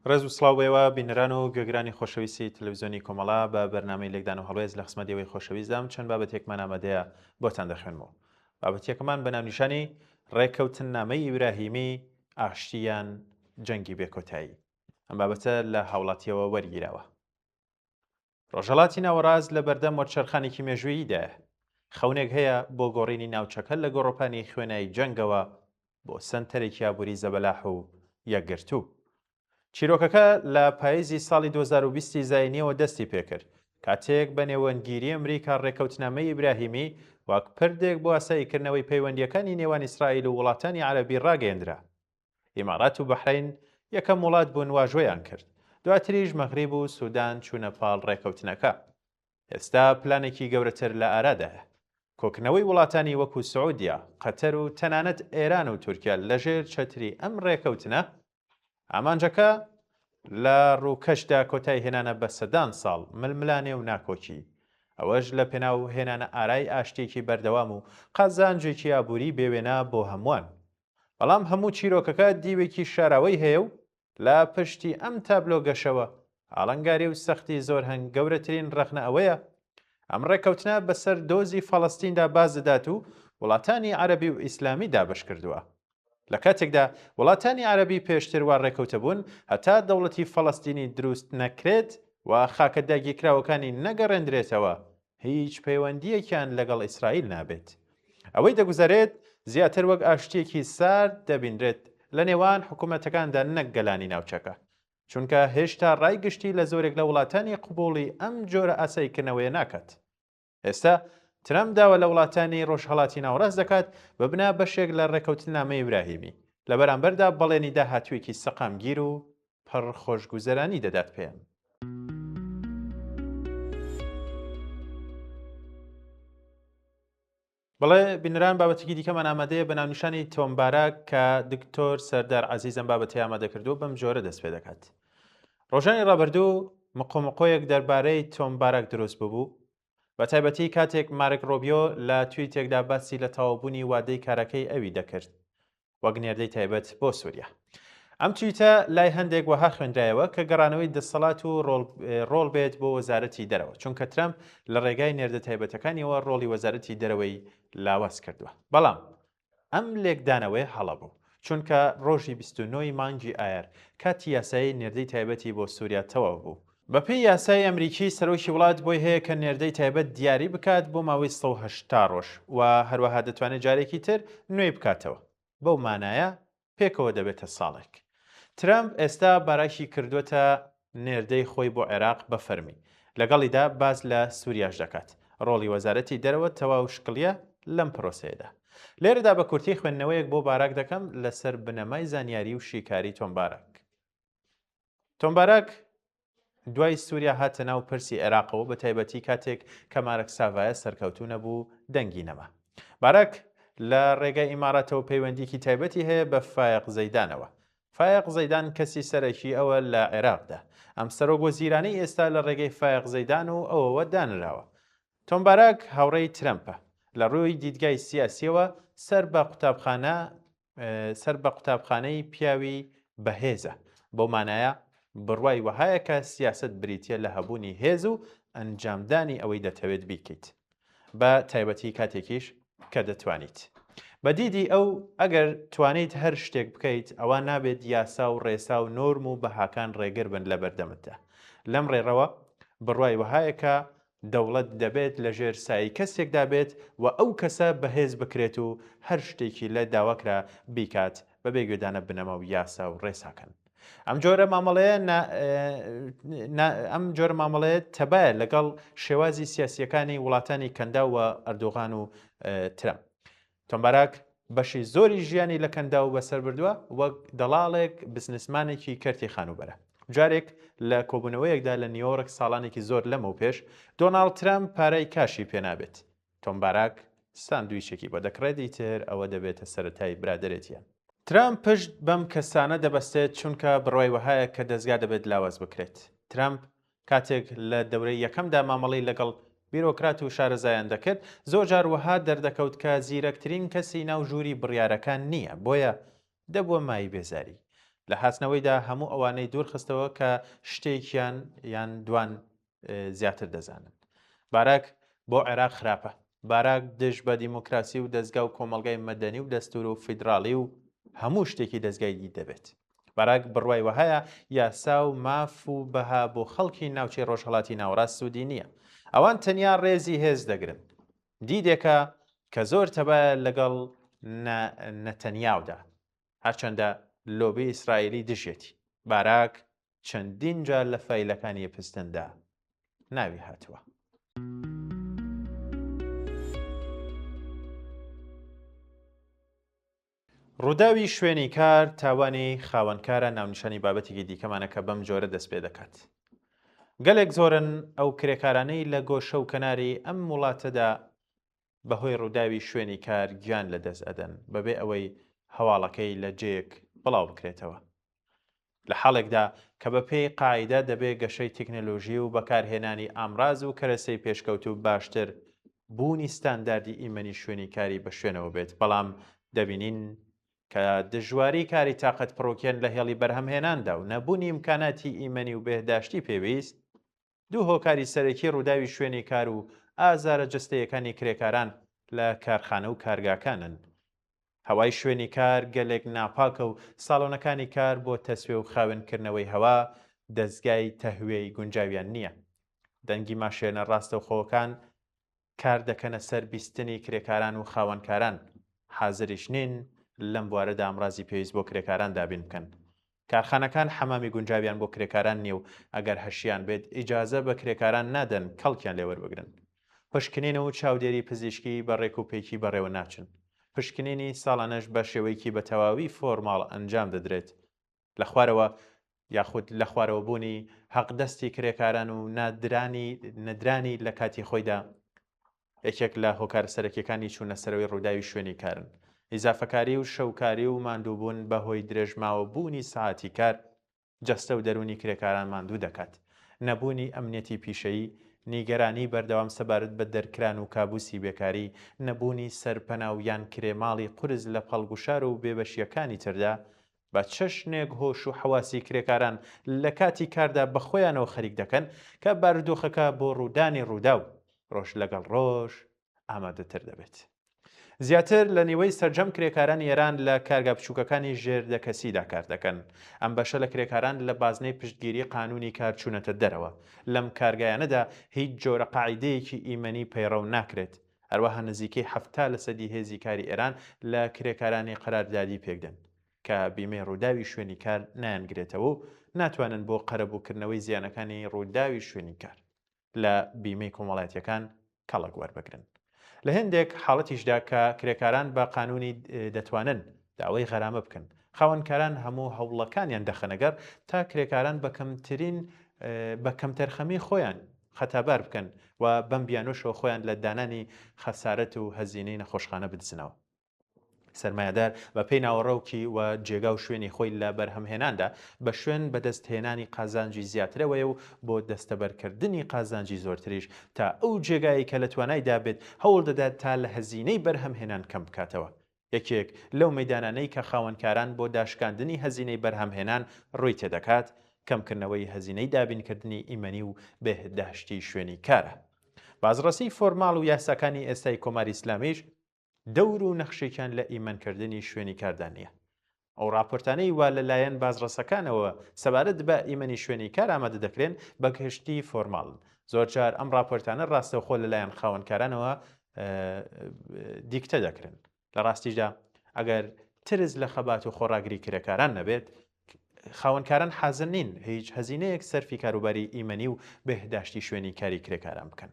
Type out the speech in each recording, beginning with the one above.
ڕێز و سڵاو بۆ ئێوە بینەران و گوێگرانی خۆشەویستی تەلەڤیزیۆنی کۆمەڵە بە بەرنامەی لێکدان و هەڵوێست لە خزمەت ئێوەی خۆشەویستدام چەند بابەتێکمان ئامادەیە بۆتان دەخوێنمەوە. بابەتیەکەمان بە ناونیشانی ڕێککەوتننامەی ئیبراهیمی ئاشتی یان جەنگی بێکۆتایی. ئەم بابەتە لە هاوڵاتیەوە وەرگیراوە. ڕۆژهەڵاتی ناوەڕاست لە بەردەم وەرچەرخانێکی مێژووییدایە. خەونێک هەیە بۆ گۆڕینی ناوچەکە لە گۆڕەپانی خوێنایی جەنگەوە بۆ سەنتەرێکی ئابووری زەبەلاح و یەکگرتوو. چیرۆکەکە لە پاییزی ساڵی 2020 ی زایینییەوە دەستی پێکرد، کاتێک بە نێوەندگیری ئەمریکا ڕێککەوتنامەی ئیبراهیمی وەک پردێک بۆ ئاساییکردنەوەی پەیوەندییەکانی نێوان ئیسرائیل و وڵاتانی عەرەبی ڕاگەیەندرا. ئیمارات و بەحرەین یەکەم وڵات بوون واژۆیان کرد، دواتریش مەغریب و سودان چوونە پاڵ ڕێکەوتنەکە. ئێستا پلانێکی گەورەتر لە ئارادایە. کۆکردنەوەی وڵاتانی وەکو سعودیە، قەتەر و تەنانەت ئێران و تورکیا لەژێر چەتری ئەم ڕێکەوتنە، ئامانجەکە لە ڕووکەشدا کۆتاییهێنانە بە سەدان ساڵ ململانێ و ناکۆکی، ئەوەش لە پێناو هێنانە ئارای ئاشتییەکی بەردەوام و قازانجێکی ئابووری بێوێنە بۆ هەمووان. بەڵام هەموو چیرۆکەکە دیوێکی شاراوەی هەیە و لە پشتی ئەم تابلۆ گەشەوە ئاڵنگاری و سەختی زۆر هەن، گەورەترین ڕەخنە ئەوەیە ئەم ڕێککەوتنە بەسەر دۆزی فەڵەستیندا باز دەدات و وڵاتانی عەرەبی و ئیسلامی دابەش کردووە. لە کاتێکدا وڵاتانی عەرەبی پێشتر وا ڕێکەوتبوون هەتا دەوڵەتی فەڵەستینی دروست نەکرێت و خاکە داگیرکراوەکانی نەگەڕێندرێتەوە هیچ پەیوەندییەکیان لەگەڵ ئیسرائیل نابێت. ئەوەی دەگوزەرێت زیاتر وەک ئاشتییەکی سارد دەبینرێت لە نێوان حکومەتەکاندا نەک گەلانی ناوچەکە، چونکە هێشتا ڕای گشتی لە زۆرێک لە وڵاتانی قبوڵی ئەم جۆرە ئاساییکردنەوەیە ناکات. ئێستا ترەمپ داوا لە وڵاتانی ڕۆژهەڵاتی ناوەڕاست دەکات ببنە بەشێک لە ڕێککەوتننامەی ئیبراهیمی، لە بەرامبەردا بەڵێنی داهاتوویەکی سەقامگیر و پڕ خۆشگوزەرانی دەدات پێیان. بەڵێ بینەران بابەتێکی دیکەمان ئامادەیە بە ناونیشانی تۆم باراک کە دکتۆر سەردار عەزیز ئەم بابەتەی ئامادە کردووە بەم جۆرە دەست پێ دەکات. ڕۆژانی ڕابردوو مقۆمقۆیەک دەربارەی تۆم باراک دروست ببوو بە تایبەتی کاتێک مارک ڕۆبیۆ لە تویتێکدا باسی لە تەواوبوونی وادەی کارەکەی ئەوی دەکرد وەک نێردەی تایبەت بۆ سووریا. ئەم تویتە لای هەندێک وەها خوێندرایەوە کە گەڕانەوەی دەسەڵات و ڕۆڵ بێت بۆ وەزارەتی دەرەوە، چونکە ترەمپ لە ڕێگای نێردە تایبەتەکانیەوە ڕۆڵی وەزارەتی دەرەوەی لاواز کردووە. بەڵام ئەم لێکدانەوەیە هەڵە بوو، چونکە ڕۆژی 29 ی مانگی ئایار کاتی یاسایی نێردەی تایبەتی بۆ سووریا تەواو بوو. بەپێی یاسای ئەمریکی سەرۆکی وڵات بۆی هەیە کە نێردەی تایبەت دیاری بکات بۆ ماوەی 180 ڕۆژ و هەروەها دەتوانێت جارێکی تر نوێی بکاتەوە، بەو مانایە پێکەوە دەبێتە ساڵێک. ترەمپ ئێستا باراکی کردووەتە نێردەی خۆی بۆ عێراق بە فەرمی، لەگەڵیدا باس لە سوریاش دەکات. ڕۆڵی وەزارەتی دەرەوە تەواو شکڵییە لەم پرۆسەیەدا. لێرەدا بە کورتی خوێندنەوەیەک بۆ باراک دەکەم لەسەر بنەمای زانیاری و شیکاری تۆم باراک. تۆم باراک دوای سووریا هاتە ناو پرسی عێراقەوە بە تایبەتی کاتێک کە مارک ساڤایە سەرکەوتوو نەبوو دەنگی نەما. باراک لە ڕێگای ئیماراتەوە پەیوەندیکی تایبەتی هەیە بە فایەق زەیدانەوە. فایەق زەیدان کەسی سەرەکی ئەوە لە عێراقدا. ئەم سەرۆک وەزیرانەی ئێستا لە ڕێگەی فایەق زەیدان و ئەوەوە دانراوە. تۆم باراک هاوڕێی ترەمپە. لە ڕووی دیدگای سیاسیەوە سەر بە قوتابخانە سەر بە قوتابخانەی پیاوی بەهێزە. بەو مانایە بڕوای وەهایە کە سیاسەت بریتییە لە هەبوونی هێز و ئەنجامدانی ئەوەی دەتەوێت بیکەیت. بە تایبەتی کاتێکیش کە دەتوانیت. بە دیدی ئەو ئەگەر توانیت هەر شتێک بکەیت ئەوا نابێت یاسا و ڕێسا و نۆرم و بەهاکان ڕێگر بن لە بەردەمتدا. لەم ڕێڕەوە بڕوای وەهایە کە دەوڵەت دەبێت لەژێر سایەی کەسێکدا بێت و ئەو کەسە بەهێز بکرێت و هەر شتێکی لێ داواکرا بیکات بەبێ گوێدانە بنەما و یاسا و ڕێساکان. ئەم جۆرە مامەڵەیە ئەم جۆرە مامەڵەیە تەبایە لەگەڵ شێوازی سیاسییەکانی وڵاتانی کەنداو و ئەردۆغان و ترەمپ. تۆم باراک بەشی زۆری ژیانی لە کەنداو بەسەر بردووە وەک دەڵاڵێک، بزنسمانێکی کەرتی خانووبەرە. جارێک لە کۆبوونەوەیەکدا لە نیۆرک ساڵانێکی زۆر لەمەوپێش، دۆناڵد ترەمپ پارەی کاشی پێنابێت. تۆم باراک ساندویچێکی بۆ دەکڕێت، ئیتر ئەوە دەبێتە سەرەتای برادەرێتیان. ترەمپ پشت بەم کەسانە دەبەستێت چونکە بڕوای وەهایە کە دەزگا دەبێت لاواز بکرێت. ترەمپ کاتێک لە دەورەی یەکەمدا مامەڵەی لەگەڵ بیرۆکرات و شارەزایان دەکرد، زۆرجار وەها دەردەکەوت کە زیرەکترین کەسی ناو ژووری بڕیارەکان نییە، بۆیە دەبووە مایەی بێزاری. لە هاتنەوەیدا هەموو ئەوانەی دوورخستەوە کە شتێکیان یان دوان زیاتر دەزانن. باراک بۆ عێراق خراپە. باراک دژ بە دیموکراسی و دەزگا و کۆمەڵگای مەدەنی و دەستور و فیدراڵی و هەموو شتێکی دەزگای دی دەبێت. باراک بڕوای وەهایە یاسا و ماف و بەها بۆ خەڵکی ناوچەی ڕۆژهەڵاتی ناوەڕاست سوودی نییە. ئەوان تەنیا ڕێزی هێز دەگرن. دیدێکە کە زۆر تەبایە لەگەڵ نەتەنیاودا. هەرچەندە لۆبی ئیسرائیلی دژیەتی. باراک چەندین جار لە فایلەکانی ئێپستندا ناوی هاتووە. ڕووداوی شوێنی کار تاوانی خاوەنکارە ناونیشانی بابەتێکی دیکەمانە کە بەم جۆرە دەست پێ دەکات. گەلێک زۆرن ئەو کرێکارانەی لە گۆشە و کەناری ئەم وڵاتەدا بەهۆی ڕووداوی شوێنی کار گیان لەدەست ئەدەن بەبێ ئەوەی هەواڵەکەی لە جێیەک بڵاو بکرێتەوە. لە حاڵێکدا کە بە پێی قاعیدە دەبێ گەشەی تکنۆلۆژی و بەکارهێنانی ئامراز و کەرەسەی پێشکەوتوو باشتر بوونی ستانداردی ئیمەنی شوێنی کاری بە شوێنەوە بێت بەڵام دەبینین کە دژواری کاری تاقەت پڕوکێن لە هێڵی بەرهەمهێناندا و نەبوونی ئیمکاناتی ئیمەنی و بێهداشتی پێویست دوو هۆکاری سەرەکی ڕووداوی شوێنی کار و ئازارە جەستەیەکانی کرێکاران لە کارخانە و کارگاکانن. هەوای شوێنی کار گەلێک ناپاکە و ساڵۆنەکانی کار بۆ تەسوێ و خاوێنکردنەوەی هەوا دەزگای تەهویەی گونجاویان نییە. دەنگی ماشێنە ڕاستەوخۆکان کار دەکەنە سەر بیستنی کرێکاران و خاوەنکاران حازریش نین لەم بوارەدا ئامرازی پێویست بۆ کرێکاران دابین بکەن. کارخانەکان حەمامی گونجاویان بۆ کرێکاران نییە و ئەگەر هەشیان بێت ئیجازە بە کرێکاران نادەن کەڵکیان لێ وەربگرن. پشکنین و چاودێری پزیشکی بە ڕێک و پێکی بەڕێوە ناچن. پشکنینی ساڵانەش بە شێوەیەکی بە تەواوی فۆرماڵ ئەنجام دەدرێت. لە خوارەوە یاخود لە خوارەوە بوونی حەقدەستی کرێکاران و نادرانی نەدرانی لە کاتی خۆیدا یەکێک لە هۆکارە سەرەکیەکانی چوونە سەرەوەی ڕووداوی شوێنی کارن. ئیزافەکاری و شەوکاری و ماندووبوون بە هۆی درێژماوە بوونی سەعاتی کار جەستە و دەروونی کرێکاران ماندوو دەکات. نەبوونی ئەمنیەتی پیشەیی، نیگەرانیی بەردەوام سەبارەت بە دەرکران و کابوسی بێکاری، نەبوونی سەرپەنا و یان کرێ ماڵی قورس لە پاڵ گوشار و بێبەشییەکانی تردا، بە چەشنێک هۆش و حەواسی کرێکاران لە کاتی کاردا بە خۆیانەوە خەریک دەکەن کە بارودۆخەکە بۆ ڕوودانی ڕووداو ڕۆژ لەگەڵ ڕۆژ ئامادەتر دەبێت. زیاتر لە نیوەی سەرجەم کرێکارانی ئێران لە کارگا بچووکەکانی ژێر دە کەسیدا کار دەکەن. ئەم بەشە لە کرێکاران لە بازنەی پشتگیری قانوونی کار چوونەتە دەرەوە. لەم کارگایانەدا هیچ جۆرە قاعیدەیەکی ئیمەنی پەیڕەو ناکرێت. هەروەها نزیکەی 70 لەسەدی هێزی کاری ئێران لە کرێکارانی قەراردادی پێکدێن کە بیمەی ڕووداوی شوێنی کار نایانگرێتەوە و ناتوانن بۆ قەرەبووکردنەوەی زیانەکانی ڕووداوی شوێنی کار لە بیمەی کۆمەڵایەتیەکان کەڵک وەربگرن. لە هێندێک حاڵەتیشدا کە کرێکاران بە قانوونی دەتوانن داوای غەرامە بکەن، خاوەنکاران هەموو هەوڵەکانیان دەخەنەگەڕ تا کرێکاران بە کەمترین بە کەمتەرخەمی خۆیان خەتابار بکەن و بەم بیانوشەوە خۆیان لە دانانی خەسارەت و هەزینەی نەخۆشخانە بدزنەوە. سەرمایەدار بە پێی ناوەڕۆکی و جێگا و شوێنی خۆی لە بەرهەمهێناندا بە شوێن بەدەستهێنانی قازانجی زیاترەوەیە و بۆ دەستەبەرکردنی قازانجی زۆرتریش تا ئەو جێگایەی کە لە توانایدا بێت هەوڵ دەدات تا لە هەزینەی بەرهەمهێنان کەم بکاتەوە. یەکێک لەو مەیدانانەی کە خاوەنکاران بۆ داشکاندنی هەزینەی بەرهەمهێنان ڕووی تێدەکات، کەمکردنەوەی هەزینەی دابینکردنی ئیمەنی و بێهداشتی شوێنی کارە. بازڕەسیی فۆرماڵ و یاساکانی ئێستای کۆماری ئیسلامیش دەور و نەخشێکیان لە ئیمەنکردنی شوێنی کاردا نییە. ئەو ڕاپۆرتانەی وا لە لایەن بازڕەسەکانەوە سەبارەت بە ئیمەنی شوێنی کار ئامادە دەکرێن بە گشتی فۆرماڵن. زۆرجار ئەم ڕاپۆرتانە ڕاستەوخۆ لە لایەن خاوەنکارانەوە دیکتە دەکرێن. لە ڕاستیشدا ئەگەر ترس لە خەبات و خۆڕاگری کرێکاران نەبێت، خاوەنکاران حازر نین هیچ هەزینەیەک سەرفی کاروباری ئیمەنی و بێهداشتی شوێنی کاری کرێکاران بکەن.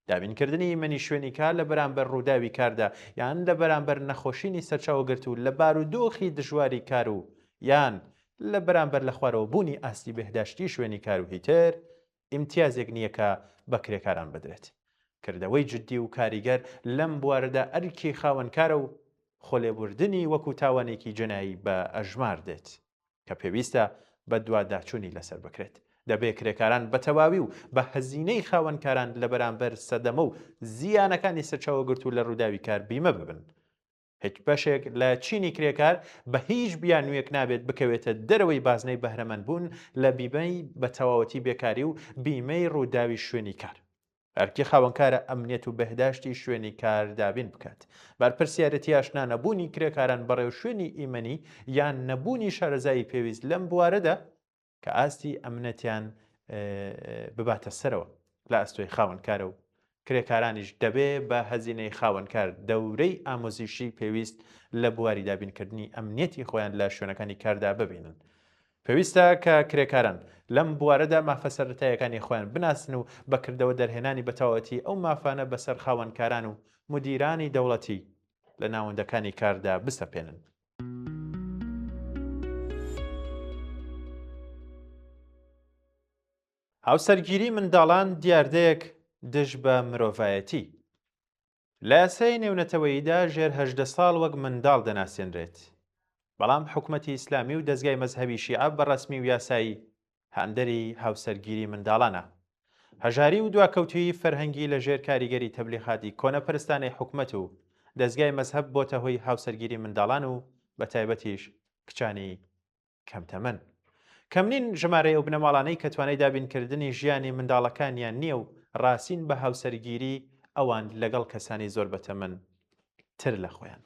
دابینکردنی ئیمەنی شوێنی کار لە بەرامبەر ڕووداوی کاردا یان لە بەرامبەر نەخۆشینی سەرچاوەگرتوو لە بارودۆخی دژواری کار و یان لە بەرامبەر لە خوارەوە بوونی ئاستی بێهداشتی شوێنی کار و هیتر ئیمتیازێک نییە کە بە کرێکاران بدرێت. کردەوەی جددی و کاریگەر لەم بوارەدا ئەرکی خاوەنکارە و خۆلێبوردنی وەکو تاوانێکی جەنایی بە ئەژمار دێت. کە پێویستە بەدواداچوونی لەسەر بکرێت. دەبێ کرێکاران بە تەواوی و بە هەزینەی خاوەنکاران لە بەرامبەر سەدەمە و زیانەکانی سەرچاوەگرتوو لە ڕووداوی کار بیمە ببن. هیچ بەشێک لە چینی کرێکار بە هیچ بیانوویەک نابێت بکەوێتە دەرەوەی بازنەی بەهرەمەندبوون لە بیمەی بە تەواوەتی بێکاری و بیمەی ڕووداوی شوێنی کار. ئەرکی خاوەنکارە ئەمنیەت و بێهداشتی شوێنی کار دابین بکات. بەرپرسیارێتی ئاشنا نەبوونی کرێکاران بە ڕێوشوێنی ئیمەنی یان نەبوونی شارەزایی پێویست لەم بوارەدا کە ئاستی ئەمنەتیان بباتە سەرەوە لە ئەستۆی خاوەنکارە و کرێکارانیش دەبێ بە هەزینەی خاوەنکار دەورەی ئامۆزیشی پێویست لە بواری دابینکردنی ئەمنیەتی خۆیان لە شوێنەکانی کاردا ببینن. پێویستە کە کرێکاران لەم بوارەدا مافە سەرەتاییەکانی خۆیان بناسن و بە کردەوە دەرهێنانی بەتەواوەتی ئەو مافانە بەسەر خاوەنکاران و مودیرانی دەوڵەتی لە ناوەندەکانی کاردا بسەپێنن. هاوسەرگیری منداڵان دیاردەیەک دژ بە مرۆڤایەتی. لە یاسای نێونەتەوەییدا ژێر 18 ساڵ وەک منداڵ دەناسێنرێت. بەڵام حکومەتی ئیسلامی و دەزگای مەزهەبی شیعە بە ڕەسمی و یاسایی هاندەری هاوسەرگیری منداڵانە. هەژاری و دواکەوتوویی فەرهەنگی لە ژێر کاریگەری تەبلیغاتی کۆنەپەرستانەی حکومەت و دەزگای مەزهەب بۆتە هۆی هاوسەرگیری منداڵان و بە تایبەتیش کچانی کەم تەمەن. کەم نین ژمارەی ئەو بنەماڵانەی کە توانای دابینکردنی ژیانی منداڵەکانیان نییە و ڕاسین بە هاوسەرگیری ئەوان لەگەڵ کەسانی زۆر بەتەمەن تر لە خۆیان.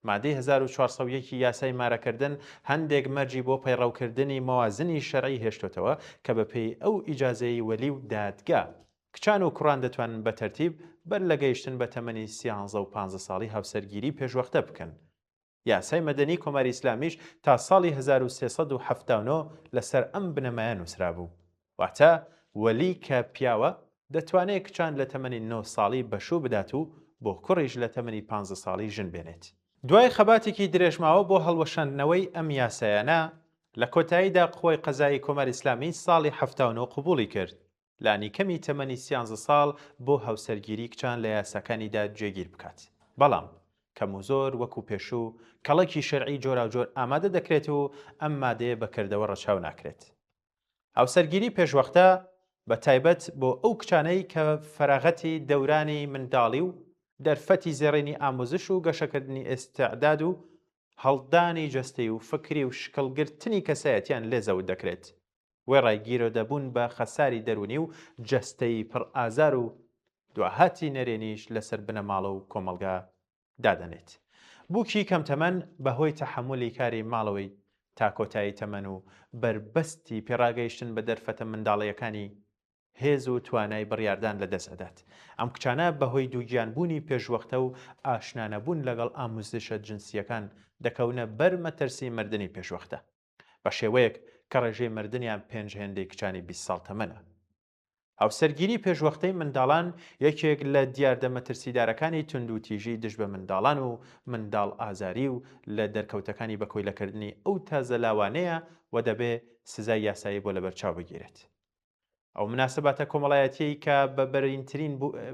مادەی 1401 ی یاسای مارەکردن هەندێک مەرجی بۆ پەیڕەوکردنی مەوازنی شەرعی هێشتۆتەوە کە بەپێی ئەو ئیجازەی وەلی و دادگا کچان و کوڕان دەتوانن بە تەرتیب بەر لە گەیشتن بە تەمەنی سیانزە و پانزە ساڵی هاوسەرگیری پێشوەختە بکەن. یاسای مەدەنی کۆماری ئیسلامیش تا ساڵی 1379 لەسەر ئەم بنەمایە نووسرابوو. واتە وەلی کە پیاوە دەتوانێ کچان لە تەمەنی نۆ ساڵی بەشوو بدات و بۆ کوڕیش لە تەمەنی پانزە ساڵی ژن بێنێت. دوای خەباتێکی درێژماوە بۆ هەڵوەشاندنەوەی ئەم یاسایانە، لە کۆتاییدا قوەی قەزایی کۆماری ئیسلامی ساڵی 79 قبووڵی کرد لانیکەمی تەمەنی سیانزە ساڵ بۆ هاوسەرگیری کچان لە یاساکانیدا جێگیر بکات. بەڵام کەم و زۆر وەکو پێشوو کەڵکی شەرعی جۆراوجۆر ئامادە دەکرێت و ئەم مادەیە بە کردەوە ڕەچاو ناکرێت. هاوسەرگیری پێشوەختە بە تایبەت بۆ ئەو کچانەی کە فەراغەتی دەورانی منداڵی و دەرفەتی زێڕینی ئاموزش و گەشەکردنی ئێستعداد و هەڵدانی جەستەی و فکری و شکڵگرتنی کەسایەتیان لێ زەوت دەکرێت وێڕای گیرۆدەبوون بە خەساری دەروونی و جەستەیی پڕ ئازار و دواهاتی نەرێنیش لەسەر بنەماڵە و کۆمەڵگا دادەنێت. بووکی کەم تەمەن بە هۆی تەحەمولی کاری ماڵەوەی تا کۆتایی تەمەن و بەربەستی پێڕاگەیشتن بە دەرفەتە منداڵییەکانی هێز و توانای بڕیاردان لە دەست ئەدات. ئەم کچانە بە هۆی دووگیان بوونی پێشوەختە و ئاشنا نەبوون لەگەڵ ئاموزشە جنسییەکان دەکەونە بەر مەترسی مردنی پێشوەختە. بە شێوەیەک کە ڕێژەی مردنیان پێنج هێندەی کچانی 20 ساڵ تەمەنە. هاوسەرگیری پێشوەختەی منداڵان یەکێک لە دیاردە مەترسیدارەکانی توندوتیژی دژ بە منداڵان و منداڵ ئازاری و لە دەرکەوتەکانی بە کۆیلەکردنی ئەو تازە لاوانەیە و دەبێ سزای یاسایی بۆ لەبەرچاو بگیرێت. ئەو مناسباتە کۆمەڵایەتیەی کە بە بەرینترین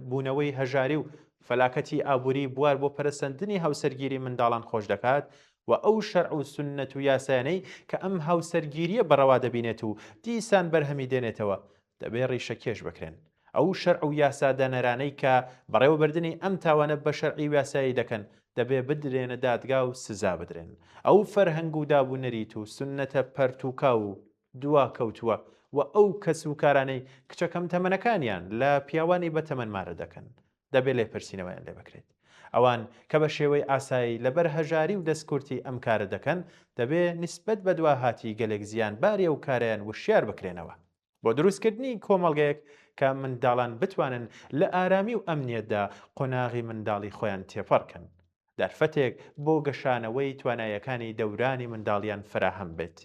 بوونەوەی هەژاری و فەلاکەتی ئابووری بوار بۆ پەرەسەندنی هاوسەرگیری منداڵان خۆش دەکات و ئەو شەرع و سوننەت و یاسایانەی کە ئەم هاوسەرگیریە بە ڕەوا دەبینێت و دیسان بەرهەمی دێنێتەوە دەبێ ڕیشەکێش بکرێن. ئەو شەرع و یاسادانەرانەی کە بەڕێوەبردنی ئەم تاوانە بە شەرعی و یاسایی دەکەن دەبێ بدرێنە دادگا و سزا بدرێن. ئەو فەرهەنگ و داب و نەریت و سوننەتە پەرتووکاو و دواکەوتووە و ئەو کەس و کارانەی کچە کەم تەمەنەکانیان لە پیاوانی بەتەمەن مارە دەکەن دەبێ لێپرسینەوەیان لێ بکرێت. ئەوان کە بە شێوەی ئاسایی لەبەر هەژاری و دەستکورتی ئەم کارە دەکەن دەبێ نیسبەت بە دواهاتی گەلێک زیانباری ئەو کارەیان وشیار بکرێنەوە. بۆ دروستکردنی کۆمەڵگەیەک کە منداڵان بتوانن لە ئارامی و ئەمنیەتدا قۆناغی منداڵی خۆیان تێپەڕ کەن. دەرفەتێک بۆ گەشانەوەی توانایەکانی دەورانی منداڵیان فەراهەم بێت.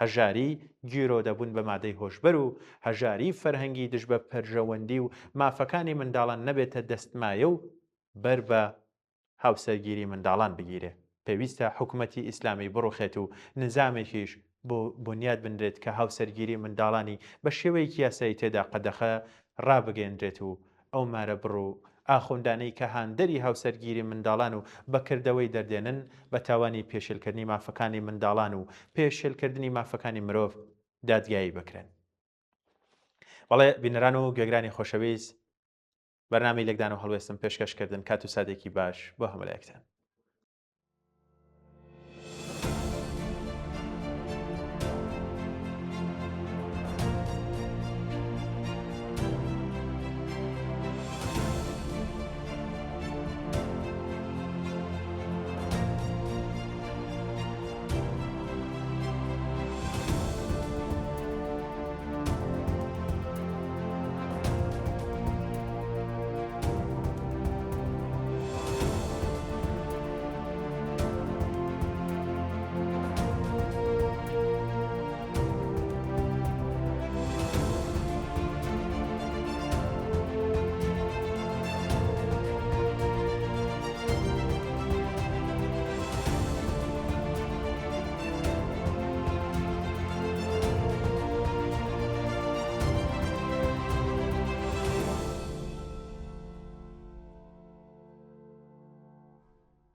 هەژاری، گیرۆدەبوون بە مادەی هۆشبەر و هەژاری فەرهەنگی دژ بە پەرژەوەندی و مافەکانی منداڵان نەبێتە دەستمایە و بەر بە هاوسەرگیری منداڵان بگیرێ. پێویستە حکومەتی ئیسلامی بڕوخێت و نزامێکیش بۆ بونیاد بنرێت کە هاوسەرگیری منداڵانی بە شێوەیەکی یاسایی تێدا قەدەخە ڕابگەیەنرێت و ئەو مارەبڕ و ئاخوندانەی کە هاندەری هاوسەرگیری منداڵان و بە کردەوەی دەردێنن بە تاوانی پێشێلکردنی مافەکانی منداڵان و پێشێلکردنی مافەکانی مرۆڤ دادگایی بکرێن. بەڵێ بینەران و گوێگرانی خۆشەویست بەرنامەی لێکدان و هەڵوێستم پێشکەش کردن کات و ساتێکی باش بۆ هەموو لایەکتان.